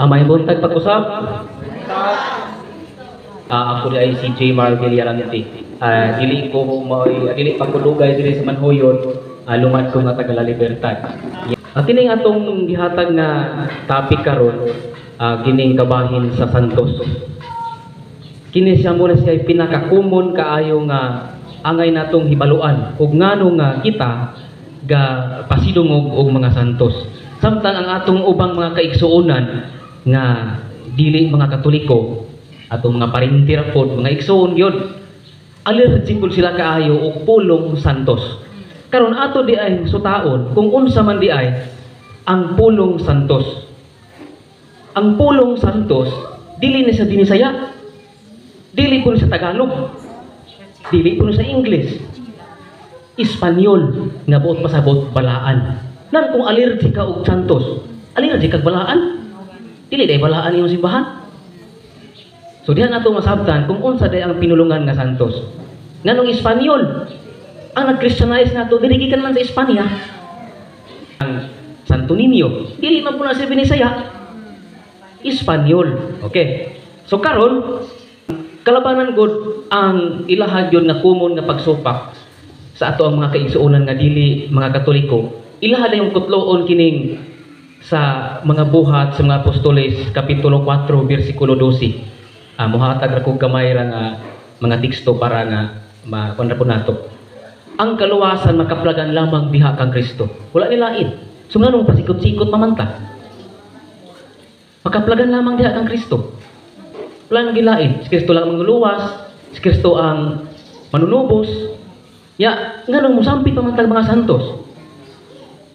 Maayong buntag, pag-usap. Ako diay si J. Mar Villarante. Dili ko maoy dili pa ko dugay diri sa Manhoyon, lumad ko nga taga La Libertad. Kining atong gihatag nga topic karon, kining kabahin sa Santos. Kini siya muna siya pinaka-common kaayo nga angay natong hibaluan ug ngano nga kita ga pasidungog og mga santos. Samtang ang atong ubang mga kaigsuonan nga dili mga Katoliko, atong mga parinti ra pod, mga igsuon gyud, allergic pud sila kaayo og pulong santos. Karon ato di ay sutaon kung unsa man di ay ang pulong santos. Ang pulong santos dili ni sa Binisaya, dili po sa Tagalog, dili po sa English, Espanyol nga buot pasabot balaan. Nan kung allergic ka og santos, allergic kag balaan, dili day balaan iyong simbahan. So diha nato masabtan kung unsa day ang pinulungan nga santos. Nganong Espanyol? Ang nag-Christianize nato dili gikan man sa Espanya. Ang Santo Niño, dili man po na sa Binisaya, Espanyol. Okay. So karon kalabanan gud ang ilaha gyud nga common nga pagsupak sa ato ang mga kaigsuonan nga dili mga Katoliko. Ilaha na yung kutloon kining sa mga Buhat sa mga Apostoles kapitulo 4 bersikulo 12. Muhatag ra kog gamay ra nga mga teksto para nga makuan ra po nato. Ang kaluwasan makaplagan lamang diha kang Kristo. Wala nilain. So nganong pasikot-sikot mamanta? Makaplagan lamang diha kang Kristo. Wala nang gilain. Si Kristo lang ang mangluluwas, si Kristo ang manunubos. Ya, nganong musampit pamantag mga santos?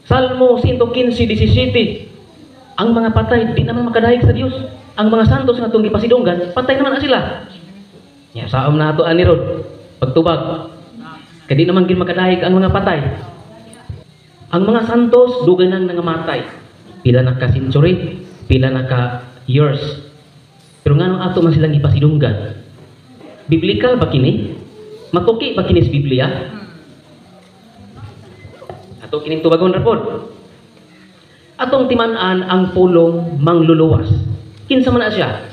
Salmo 115:17. Ang mga patay di naman makadayeg sa Dios. Ang mga santos nga atong gipasidunggan, patay naman na sila. Ya, saom na ato ani ron. Pagtubag. Kay di naman gid makadayeg ang mga patay. Ang mga santos dugay nang nangamatay. Pila na ka century, pila na ka years. Pero nganong ato man silang gipasidunggan? Biblical ba kini? Matuki ba kini sa Biblia? Ato kining tubagon ra pod. Atong timan-an ang pulong mangluluwas. Kinsa man na siya?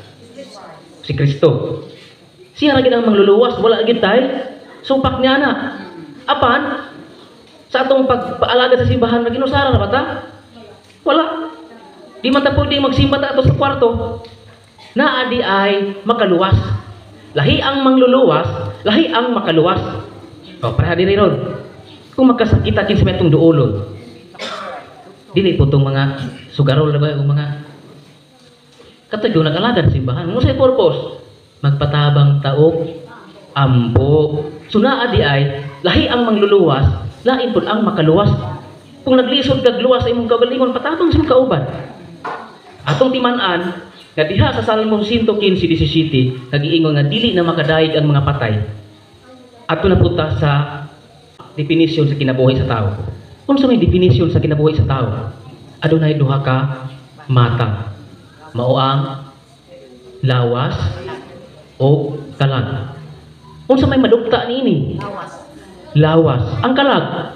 Si Kristo. Siya ra gid ang mangluluwas, wala gid tay supak niya na. Apan sa atong pagpaalagad sa simbahan, naginusara ra ba ta? Wala. Di man ta pwede magsimba ta ato sa kwarto. Naa di ay makaluwas. Lahi ang mangluluwas, lahi ang makaluwas. O, pareha diri ron. Kung magkasakita kinsa may atong duolon. Dili po tong mga sugarol na ba yung mga katag yung nag-alagad sa simbahan. Mo sa purpose, magpatabang taog ampo. So naa di ay lahi ang mangluluwas, lain pud ang makaluwas. Kung naglisod kag luwas sa imong kaugalingon, patabang sa imong kauban. Atong timan-an nga diha sa Salmo 115:17 nagiingon nga dili na makadayeg ang mga patay. Ato na punta sa definition sa kinabuhi sa tao. Unsa may definition sa kinabuhi sa tao? Adunay duha ka mata. Mao ang lawas o kalag. Unsa may madugta niini? Lawas. Lawas. Ang kalag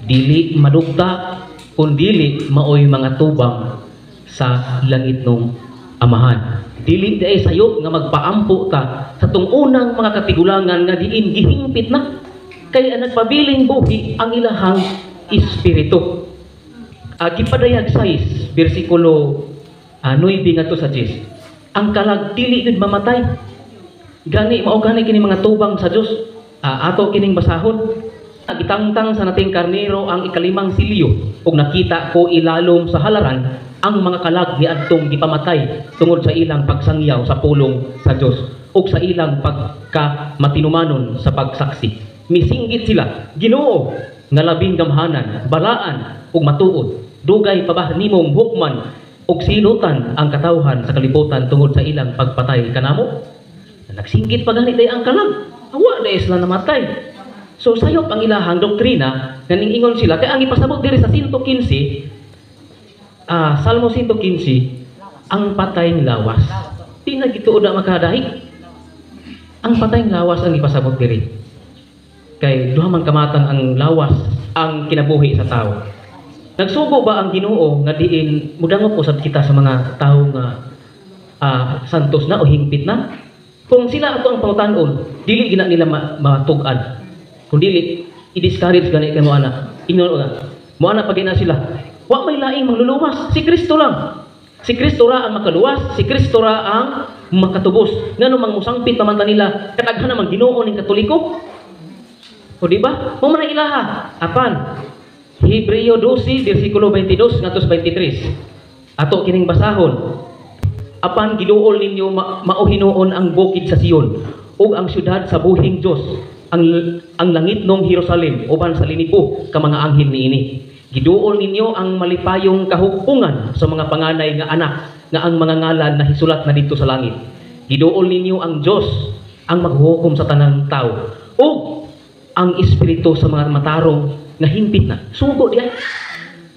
dili madugta kun dili maoy mga tubang sa langit nung Amahan. Dili di ay sayop nga magpaampo ta sa tong unang mga katigulangan nga diin gihingpit na kay ang nagpabiling buhi ang ilahang espiritu. Gipadayag 6 bersikulo 9 ngadto sa 10. Ang kalag dili gyud mamatay. Gani mao gani kini mga tubang sa Dios. Ato kining basahon. Gitangtang sa nating karnero ang ikalimang silyo ug nakita ko ilalom sa halaran ang mga kalag niadtong gipamatay tungod sa ilang pagsangyaw sa pulong sa Dios ug sa ilang pagkamatinumanon sa pagsaksi. Misinggit sila, "Ginoo nga labing gamhanan, balaan ug matuod, dugay pa ba nimong hukman ug silutan ang katawhan sa kalibutan tungod sa ilang pagpatay kanamo?" Nagsinggit pa gani day ang kalag. Awa na sila namatay. So sayop ang ilahang doktrina nga ningingon sila kay ang ipasabot diri sa 115, Salmo 115, ang patayng lawas. Di na gituod na makadahig. Ang patayng lawas ang ipasabot diri. Kay duha man kamatang ang lawas ang kinabuhi sa tao. Nagsugo ba ang Ginoo nga diin mudangop usab kita sa mga tawo nga santos na o hingpit na? Kung sila ato ang pangutan-on, dili gina nila matug-an. Kung dili, i-discourage gani kay mo ana. Ingon nga, mo ana pag na sila. Wa may laing mangluluwas, si Kristo lang. Si Kristo ra ang makaluwas, si Kristo ra ang makatubos. Ngano mang musangpit pa man ta nila, kataghan naman Ginoo ning Katoliko. O di ba? Mao man ang ilaha. Apan Hebreo 12 versikulo 22 ngadto sa 23. Ato kining basahon. Apan giduol ninyo mao hinuon ang bukid sa Sion ug ang syudad sa buhing Dios, ang langitnong Jerusalem, uban sa linibo ka mga anghel niini. Giduol ninyo ang malipayong kahugpungan sa mga panganay nga anak nga ang mga ngalan nahisulat na didto sa langit. Giduol ninyo ang Dios ang maghukom sa tanang tao ug ang espiritu sa mga matarong nga hingpit na. Sugo di ay.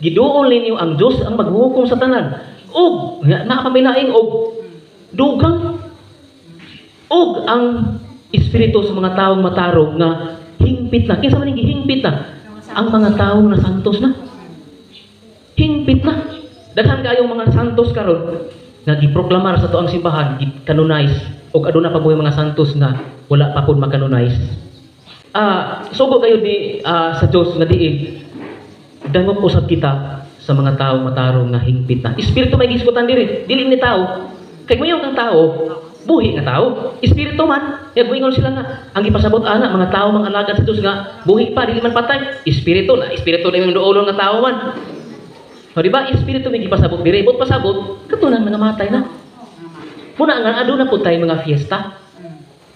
Giduol ninyo ang Dios ang maghukom sa tanan ug nga nakamilaing og dugang ug ang espiritu sa mga taong matarong nga hingpit na. Kinsa man ning gihingpit na? Ang mga taong na santos na. Hingpit na. Daghan kayong mga santos karon nga giproklamar sa atoang simbahan, gi-canonize, ug aduna pa mga santos nga wala pa pud makanonize. Sugo kayo di sa Dios nga diin dangop usab kita sa mga taong matarong nga hingpit na. Espiritu may gisgutan diri, dili ni tao. Kay moingon kang tao, buhi nga tao. Espiritu man, ya moingon sila nga ang gipasabot ana mga tao mga alagad sa Dios nga buhi pa, dili man patay. Espiritu na, espiritu na yung duolon nga tao man. O di ba? Espiritu may gipasabot diri, but pasabot katunang mga matay na. Muna nga aduna pud tay mga fiesta.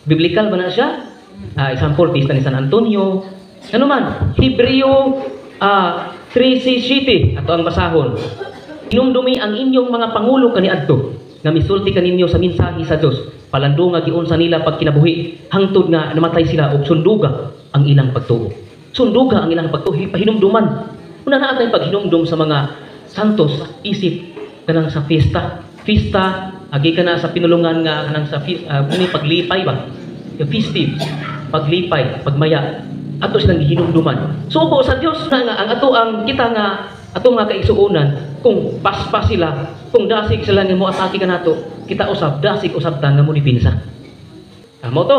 Biblical ba na siya? Example, pista ni San Antonio. Ano man? Hebreo 13:7 ato ang basahon. Hinumdumi ang inyong mga pangulo kaniadto nga misulti kaninyo sa mensahe sa Dios. Palandunga giunsa nila pagkinabuhi hangtod nga namatay sila og sunduga ang ilang pagtuo. Sunduga ang ilang pagtuo, pahinumduman. Una na atay paghinumdum sa mga santos isip kanang sa fiesta. Fiesta agi ka na sa pinulungan nga kanang sa paglipay ba? Yung festive, paglipay, pagmaya, ato silang gihinumduman. Sugo sa Dios na nga ang ato ang kita nga ato nga kaigsuonan, kung paspas sila, kung dasig sila nga moatake kanato, kita usab dasig usab ta nga mo depensa. Mao to,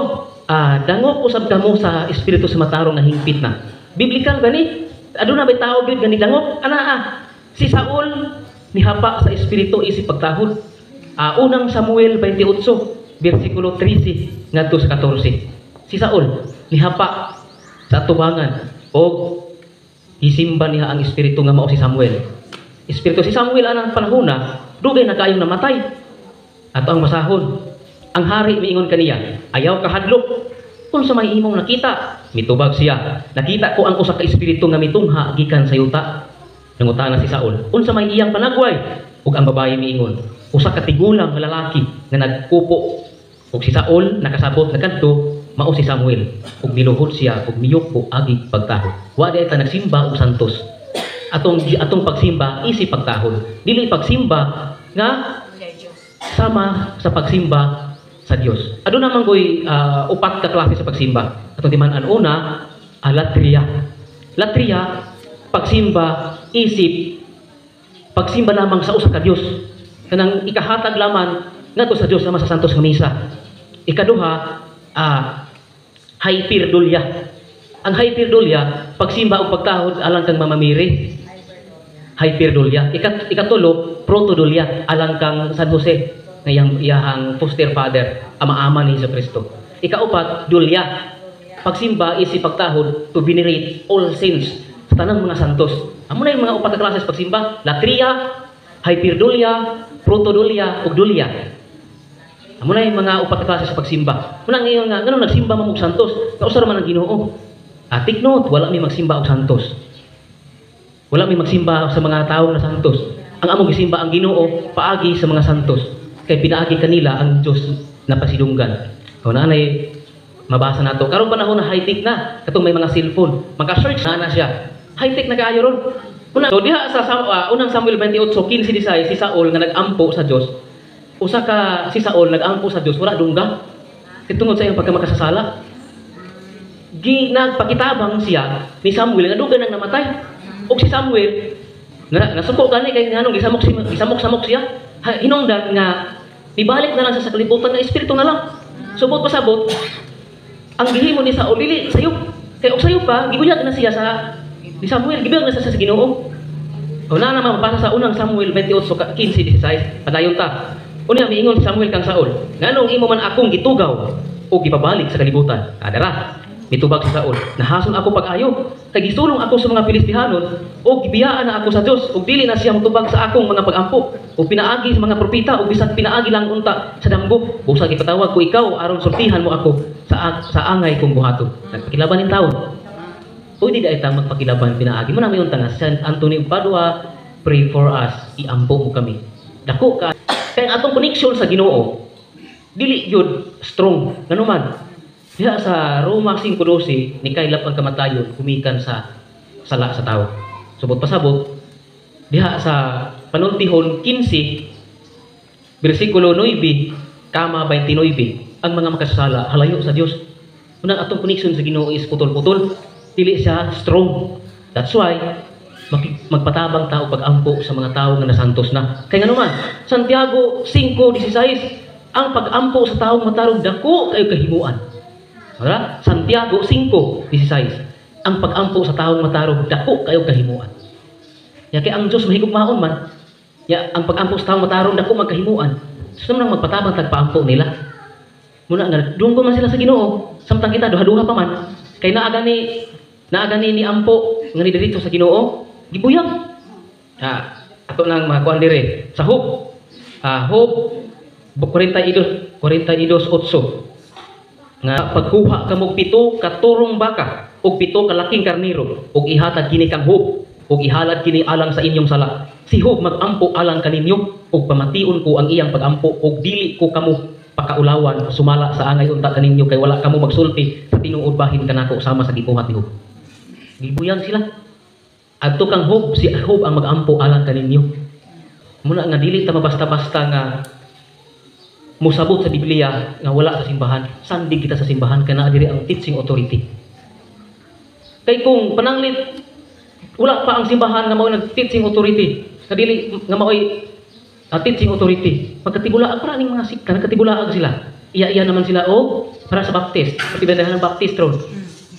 dangop usab kamo sa espiritu sa matarong nga hingpit na. Biblical gani? Aduna may tao gyud nga nidangop? Anaa, si Saul nihapa sa espiritu isip pagtahod. Unang Samuel 28 versikulo 13 ngadto sa 14. Si Saul nihapa sa atubangan og gisimba niya ang espiritu nga mao si Samuel. Espiritu si Samuel anang panahona dugay na kayong namatay. Ato ang basahon. Ang hari miingon kaniya, "Ayaw kahadlok. Unsa may imong nakita?" Mitubag siya, "Nakita ko ang usa ka espiritu nga mitungha gikan sa yuta." Nangutana si Saul, "Unsa may iyang panagway?" Ug ang babayi miingon, "Usa ka tigulang nga lalaki nga nagkupo." Ug si Saul nakasabot nga kadto mao si Samuel. Ug niluhod siya ug miyuko agi pagtahod. Wa di ta nagsimba og santos. Atong pagsimba isip pagtahod. Dili pagsimba nga sama sa pagsimba sa Dios. Aduna man koy upat ka klase sa pagsimba. Atong timan-an, una, latria. Latria, pagsimba isip pagsimba lamang sa usa ka Dios. Kanang ikahatag lamang ngadto sa Dios sama sa santos nga misa. Ikaduha, hyperdulia. Ang hyperdulia, pagsimba o pagtahod alang kang Mama Mary. Hyperdulia. Ikatulo, protodulia, alang kang San Jose, nga iyang foster father, ama-ama ni Hesus Kristo. Ikaupat, dulia. Pagsimba isip pagtahod to venerate all saints, sa tanang mga santos. Amo na yung mga upat na klase sa pagsimba: latria, hyperdulia, protodulia, ug dulia. Amo na yung mga upat na klase sa pagsimba. Muna ngayon nga, ngano nagsimba man og santos? Kausa man ang Ginoo. Take note, wala mi magsimba og santos. Wala mi magsimba sa mga tawo na santos. Ang among gisimba ang Ginoo paagi sa mga santos. Kay pinaagi kanila ang Dios na pasidunggan. O naanay mabasa nato. Karon panahon na high-tech na, katong may mga cellphone, maka-search na na siya. High-tech na kaayo ron. Una, so diha sa unang Samuel 28:15 disay, si Saul nga nag-ampo sa Dios. Usa ka si Saul nag-ampo sa Dios, wala dungga. Kay tungod sa iyang pagkamakasasala. Gi nagpakitabang siya ni Samuel nga dugay nang namatay. Og si Samuel Na, nasuko gani kay nganong gisamok si gisamok-samok siya. Ha, hinungdan nga nibalik na lang siya sa kalibutan nga espiritu na lang. Subot pasabot ang gihimo ni Saul dili sayop. Kay og sayop pa gibuyag na siya sa ni Samuel, gibuyag na siya sa Ginoo. O na naman mabasa sa unang Samuel 28:15 16, padayon ta. Unya miingon si Samuel kang Saul, nganong imo man akong gitugaw o gipabalik sa kalibutan? Adara, mitubag si Saul, nahason ako pag-ayo, kay gisulong ako sa mga Filistihanon o gibiyaan na ako sa Dios ug dili na siya motubag sa akong mga pag-ampo o pinaagi sa mga propeta o bisan pinaagi lang unta sa damgo. Busa gipatawag ko ikaw aron sultihan mo ako sa angay kong buhaton. Nagpakilaban ning taon. Pwede di ay magpakilaban pinaagi mo na may unta nga Saint Anthony of Padua, pray for us, iampo mo kami. Dako ka kay ang atong connection sa Ginoo dili gyud strong. Ngano man, diha sa Roma 5:12, ni kaylap ang kamatayon humikan sa sala sa tawo. Subot pasabot diha sa Panultihon 15 bersikulo 9 kama 29, ang mga makasasala halayo sa Dios. Unang atong connection sa Ginoo is putol-putol, dili siya strong. That's why magpatabang tao pag-ampo sa mga tao nga nasantos na. Kay ngano man, Santiago 5:16, ang pag-ampo sa taong matarong dako kayo kahimuan. Wala? Santiago 5:16, ang pag-ampo sa taong matarong dako kayo kahimuan. Ya kay ang Dios mahigugmaon man. Ya ang pag-ampo sa taong matarong dako magkahimuan. So nang magpatabang tagpaampo nila. Muna nga dunggo man sila sa Ginoo, samtang kita duha-duha pa man. Kay naa gani ni ampo nga ni diretso sa Ginoo, gibuyag. Ah, ato nang makuan dire sa Job. Ah, Job 42 42:8 nga pagkuha kamog 7 ka turong baka ug 7 ka laking karnero ug ihatag kini kang Job ug ihalad kini alang sa inyong sala. Si Job magampo alang kaninyo ug pamation ko ang iyang pagampo ug dili ko kamo pakaulawan sumala sa angay unta kaninyo kay wala kamo magsulti sa tinuod bahin kanako sama sa gibuhat ni Job. Gibuyag sila. Adto kang Job, si Job ang magampo alang kaninyo. Muna nga dili ta mabasta-basta nga musabot sa Biblia nga wala sa simbahan. Sandig kita sa simbahan kay naa diri ang teaching authority. Kay kung pananglit wala pa ang simbahan nga mao nag-teaching authority, nga dili nga maoy teaching authority, pagkatibulaag para ning mga sikka, nagkatibulaag sila. Iya-iya naman sila o para sa Baptist. Pati ba ng Baptist ron?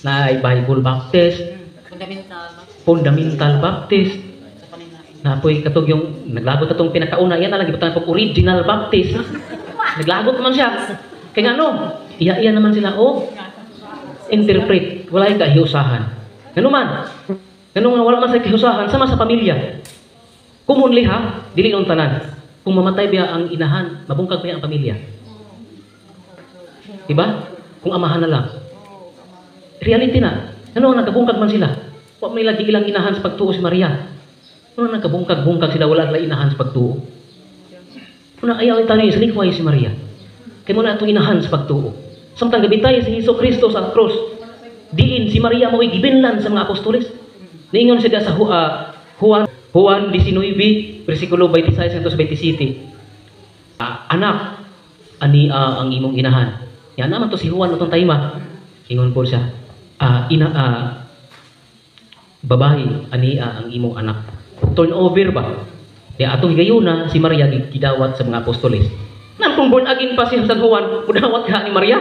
Na Bible Baptist, Fundamental. Fundamental Baptist, Sa paninain. Napoy katog yung naglagot atong pinakauna, yan na lang gibutang pag original Baptist. Naglagot man siya. Kay ngano? Iya-iya naman sila o interpret, wala yung kahiusahan. Ngano man? Ngano nga wala man sa kahiusahan sama sa pamilya. Commonly ha, dili nung tanan. Kung mamatay biya ang inahan, mabungkag biya ang pamilya. Diba? Kung amahan na lang. Reality na. Ano ang nagkabungkag man sila? Wa may lagi ilang inahan sa pagtuo si Maria. Ano nagkabungkag-bungkag sila, wala sila inahan sa pagtuo. Una ayaw tanong sa likway si Maria. Kay mo na itong inahan sa pagtuo. Samtang gabitay si Hesus Kristo sa cross, diin si Maria mo'y gibinlan sa mga apostoles. Niingon siya sa Juan 19, versikulo 26 hangtod sa 27. Anak, ani ang imong inahan. Yan naman to si Juan utong tayma. Ingon po siya, ina babae, ani ang imong anak. Turn over ba? Di atong higayuna si Maria gidawat sa mga apostoles. Nang kung born again pa si San Juan, mudawat ka ni Maria?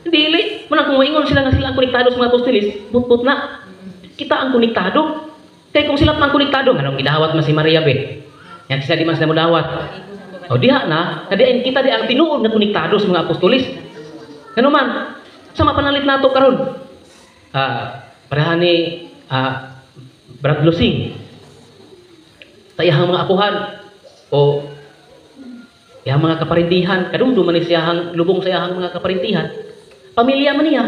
Dili. Manang kung maingon sila nga sila ang konektado sa mga apostoles, butbut na. Kita ang konektado. Kay kung sila pa ang konektado, nganong gidawat man si Maria be? Yan sila di man sila mudawat. O diha na, kadiin kita di ang tinuod nga konektado sa mga apostoles. Ngano man, sama panalit nato karon. Pareha ni Brad Lusing sa iyang mga apuhan o iyang mga kaparintihan, kadumdum man ni siyahang lubong sa iyang mga kaparintihan, pamilya man niya.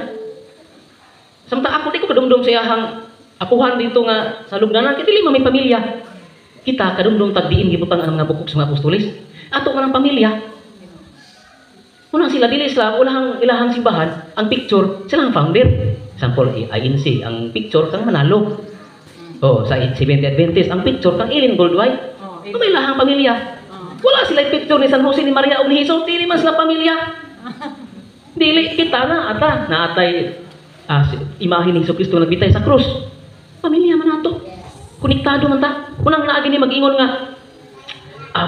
Samtang ako di ko kadumdum sa iyang apuhan dito nga sa lugnanan, kay dili man may pamilya. Kita kadumdum tagdiin gibutang ang mga bukog sa mga apostoles. Ato man ang pamilya. Unang sila dili sila ulahang ilahang simbahan, ang picture sila ang founder. Example INC, ang picture kang Manalo. Oh, sa Seventh Adventist, ang picture kang Ellen Goldwhite. Oh, Kung may lahang pamilya. Wala sila picture ni San Jose, ni Maria o ni Jesus, dili man sila pamilya. Dili kita na ata, naatay imahe ni Hesus Kristo nagbitay sa krus. Pamilya man nato. Konektado man ta. Unang naa gini mag-ingon nga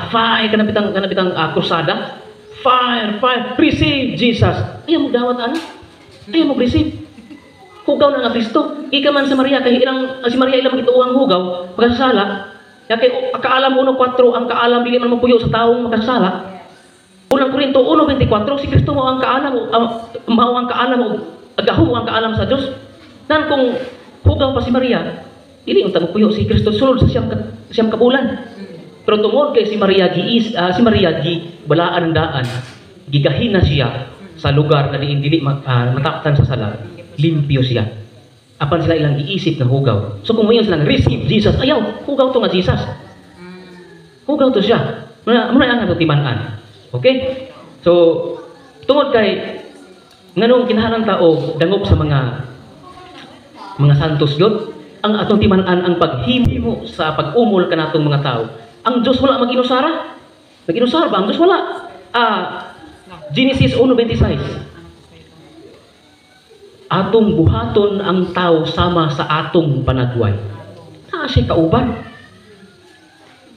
fire kana bitang krusada. Fire, fire, receive Jesus. Ayaw mo dawat ana. Ayaw mo receive. Hugaw na nga Kristo. Ika man sa Maria kay ilang si Maria ilang gituohang hugaw, makasasala. Ya kay kaalam 1:4, ang kaalam dili man mapuyo sa taong makasasala. Unang Korinto 1:24, si Kristo mao ang kaalam, mao ang kaalam og gahom ang kaalam sa Dios. Nan kung hugaw pa si Maria, dili unta mopuyo si Kristo sulod sa 9 ka bulan. Pero tungod kay si Maria gi balaan ang daan, gigahin na siya sa lugar na diin dili mataktan sa sala, limpyo siya. Apan sila ilang giisip na hugaw. So kung mayon silang receive Jesus, ayaw, hugaw to nga Jesus. Hugaw to siya. Muna muna ang ato timan-an. Okay? So tungod kay nganong kinahanglan ta og dangop sa mga santos gyud, ang atong timan-an ang paghimo sa pag-umol kanatong mga tao. Ang Diyos wala mag-inusara. Mag-inusara ba ang Diyos? Wala. Genesis 1:26. Atong buhaton ang tao sama sa atong panagway. Naa siya kauban.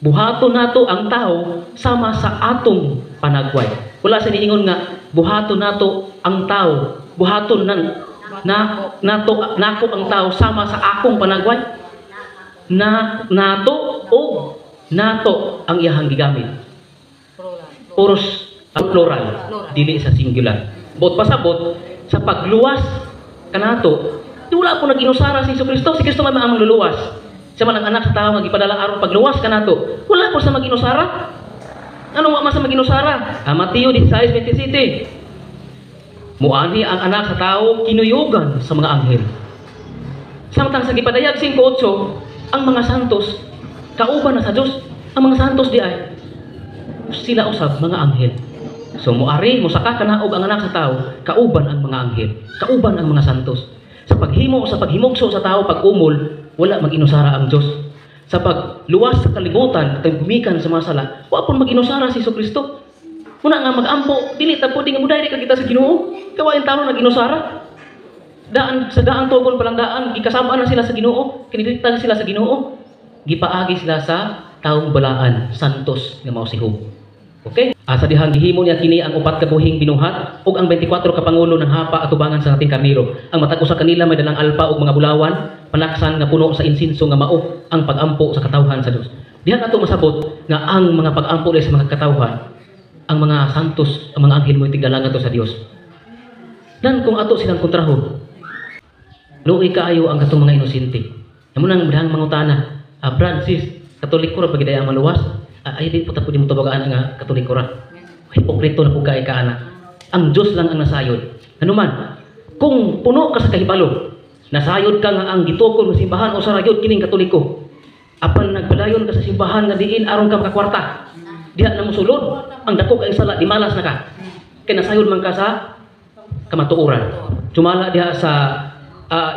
Buhaton nato ang tao sama sa atong panagway. Wala sa niingon nga buhaton nato ang tao, buhaton nan na nato nako ang tao sama sa akong panagway. Na nato o nato ang iyahang gigamit. Plural. Puros plural, dili sa singular. Bot pasabot sa pagluwas kanato, di wala po nag-inusara si Kristo. Si Kristo man ang mangluluwas. Siya man ang anak sa tao nga gipadala aron pagluwas kanato. Wala po sa mag-inusara. Ano wa man sa mag-inusara? Mateo 16:27. Muani ang anak sa tao kinuyugan sa mga anghel. Samtang sa gipadayag 5:8, ang mga santos kauban na sa Dios. Ang mga santos di ay sila usab mga anghel. So muari mosaka kanaog ang anak sa tao, kauban ang mga anghel, kauban ang mga santos. Sa paghimo, sa paghimugso sa tao pag-umol, wala mag-inusara ang Dios. Sa pagluwas sa kalibutan, katong gumikan sa mga sala, wa pon mag-inusara si Kristo. Muna nga mag-ampo, dili ta pwede nga mudayon ka kita sa Ginoo. Kawain tao nag-inusara. Daan sa daan tugon pa lang daan, gikasabaan na sila sa Ginoo, kinidiktan sila sa Ginoo. Gipaagi sila sa taong balaan, santos nga mao si Job. Okay? Sa dihang gihimo niya kini ang upat ka buhing binuhat ug ang 24 ka pangulo ng hapa atubangan sa ating karnero. Ang matag usa kanila may dalang alpa ug mga bulawan, panaksan nga puno sa insinso nga mao ang pagampo sa katawhan sa Dios. Diha nato masabot nga ang mga pagampo sa mga katawhan, ang mga santos, ang mga anghel mo tigdala ngadto sa Dios. Nan kung ato silang kontrahon, luoy kaayo ang katong mga inosente. Amo nang dahang mangutana, Brad, sis, Katoliko ra pagid ang maluwas. Ay di po ta pwede mo tubagaan nga Katoliko ra. Hipokrito na pud kay ka ana. Ang Dios lang ang nasayod. Hanuman, kung puno ka sa kahibalo, nasayod ka nga ang gitukod nga simbahan o sa rayod kining Katoliko. Apan nagpadayon ka sa simbahan nga diin aron ka makakwarta. Diha na mosulod ang dako kay sala, di malas na ka. Kay nasayod man ka sa kamatuoran. Sumala diha sa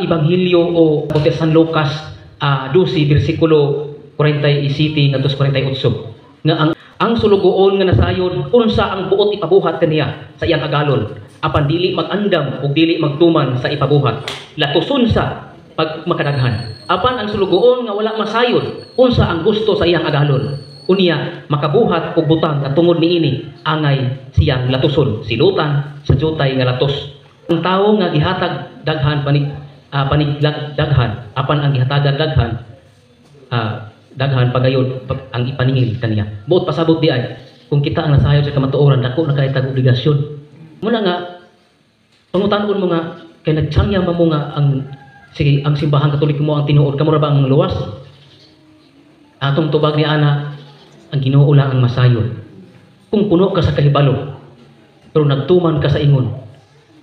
Ebanghelyo o San Lucas 12 bersikulo 47 ngadto sa 48 nga ang sulugoon nga nasayod unsa ang buot ipabuhat kaniya sa iyang agalon apan dili mag-andam ug dili magtuman sa ipabuhat, latuson sa pag makadaghan. Apan ang sulugoon nga wala masayod unsa ang gusto sa iyang agalon, unya makabuhat og butang nga tungod niini angay siyang latuson, silutan sa jutay nga latos. Ang tawo nga gihatag daghan paniglag daghan, apan ang gihatagan daghan daghan pagayod ang ipaningil kaniya. Buot pasabot di ay kung kita ang nasayod sa kamatuoran, dako na kay tag obligasyon. Muna nga pangutanon mo nga kay nagtsangya man mo nga ang sige ang simbahan Katoliko mo ang tinuod, kamo ra ba ang luwas? Atong tubag ni ana, ang Ginoo lang ang masayod. Kung puno ka sa kahibalo pero nagtuman ka sa ingon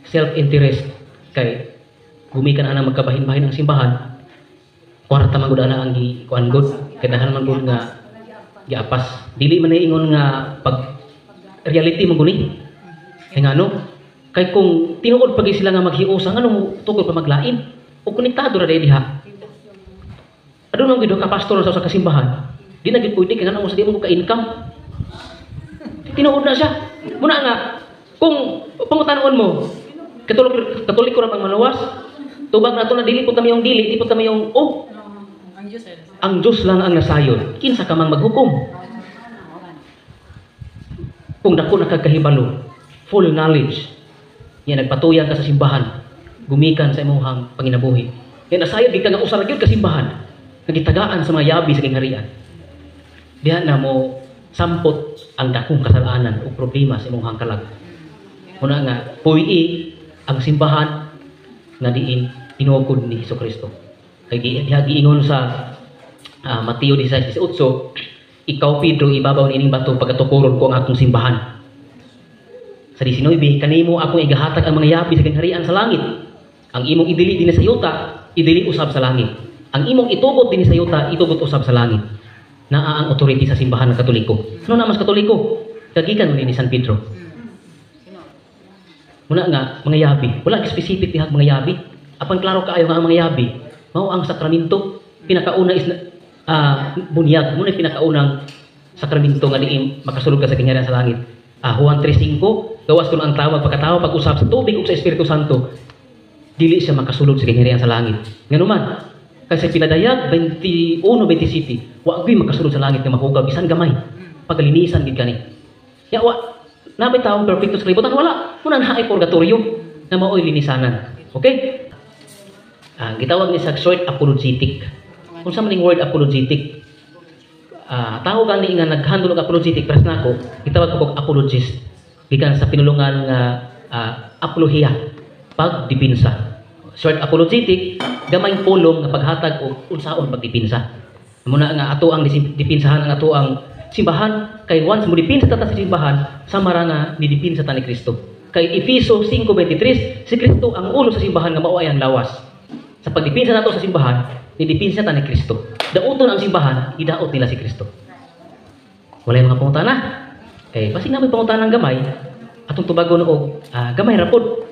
self-interest kay gumikan ana magkabahin-bahin ang simbahan, kwarta man gud ana ang gikuan gud, kay daghan man gud nga giapas. Dili man ingon nga pag reality man gud ni. Kay ngano? Kay kung tinuod pag sila nga maghiusa, nganong tukod pa maglain? O konektado ra diha. Aduna man gid ka pastor sa usa ka simbahan. Di na gid pwede kay ngano sa di mo ka income. Tinuod na siya. Muna nga kung pangutanon mo, Katoliko ra ang maluwas. Tubag na to na dili po kami yung dili, di po kami yung oh. Ang Diyos ay Ang Diyos lang ang nasayod. Kinsa ka mang maghukom? Kung dako na kag kahibalo, full knowledge, nya nagpatuyang ka sa simbahan, gumikan sa imong panginabuhi. Nya nasayod gid ka nga usa ra gyud ka simbahan nga gitagaan sa mga yabi sa gingharian. Diha na mo sampot ang dakong kasalanan o problema sa imong kalag. Muna nga puy ang simbahan nga diin tinukod ni Hesus Kristo. Kay diha giingon sa Mateo 16:18, "Ikaw Pedro, ibabaw niining bato pagatukuron ko ang akong simbahan." Sa 19, "Kanimo akong igahatag ang mga yabi sa gingharian sa langit. Ang imong idili dinhi sa yuta, idili usab sa langit. Ang imong itugot dinhi sa yuta, itugot usab sa langit." Naa ang authority sa simbahan ng Katoliko. Ano na mas Katoliko? Kagikan ni San Pedro. Sino? Muna nga, mga yabi. Wala specific diha mga yabi. Apan klaro kaayo nga ang mga yabi, mao ang sakramento. Pinakauna is bunyag. Muna pinakaunang sakramento nga diin makasulod ka sa gingharian sa langit. Juan 3:5, gawas kun ang tao pagkatawo pag-usab sa tubig ug sa Espiritu Santo, dili siya makasulod sa gingharian sa langit. Nganuman, kasi pinadayag 21:27, wa gyud makasulod sa langit nga mahugaw bisan gamay. Pagalinisan gid kani. Ya wa nabay taong perfecto sa kalibutan, wala. Muna naay purgatorio na mao'y linisanan. Okay? Gitawag ni sa short apologetic. Kung sa maning word apologetic, tao gani nga naghandle og apologetic pres nako, gitawag ko og apologist. Gikan sa pinulungan nga apolohiya, pagdipinsa. Short apologetic, gamayng pulong nga paghatag og unsaon pagdipinsa. Muna nga ato ang dipinsahan ang ato ang simbahan, kay once mo dipinsa ta sa simbahan, sama ra nga nidipinsa ta ni Kristo. Kay Efeso 5:23, si Kristo ang ulo sa simbahan nga mao ay ang lawas. Sa pagdipinsa nato sa simbahan, nidipinsa ta ni Kristo. Dauton ang simbahan, idaot nila si Kristo. Wala yung mga pangutana. Kay basig na may pangutana ng gamay, atong tubagon og gamay ra pod.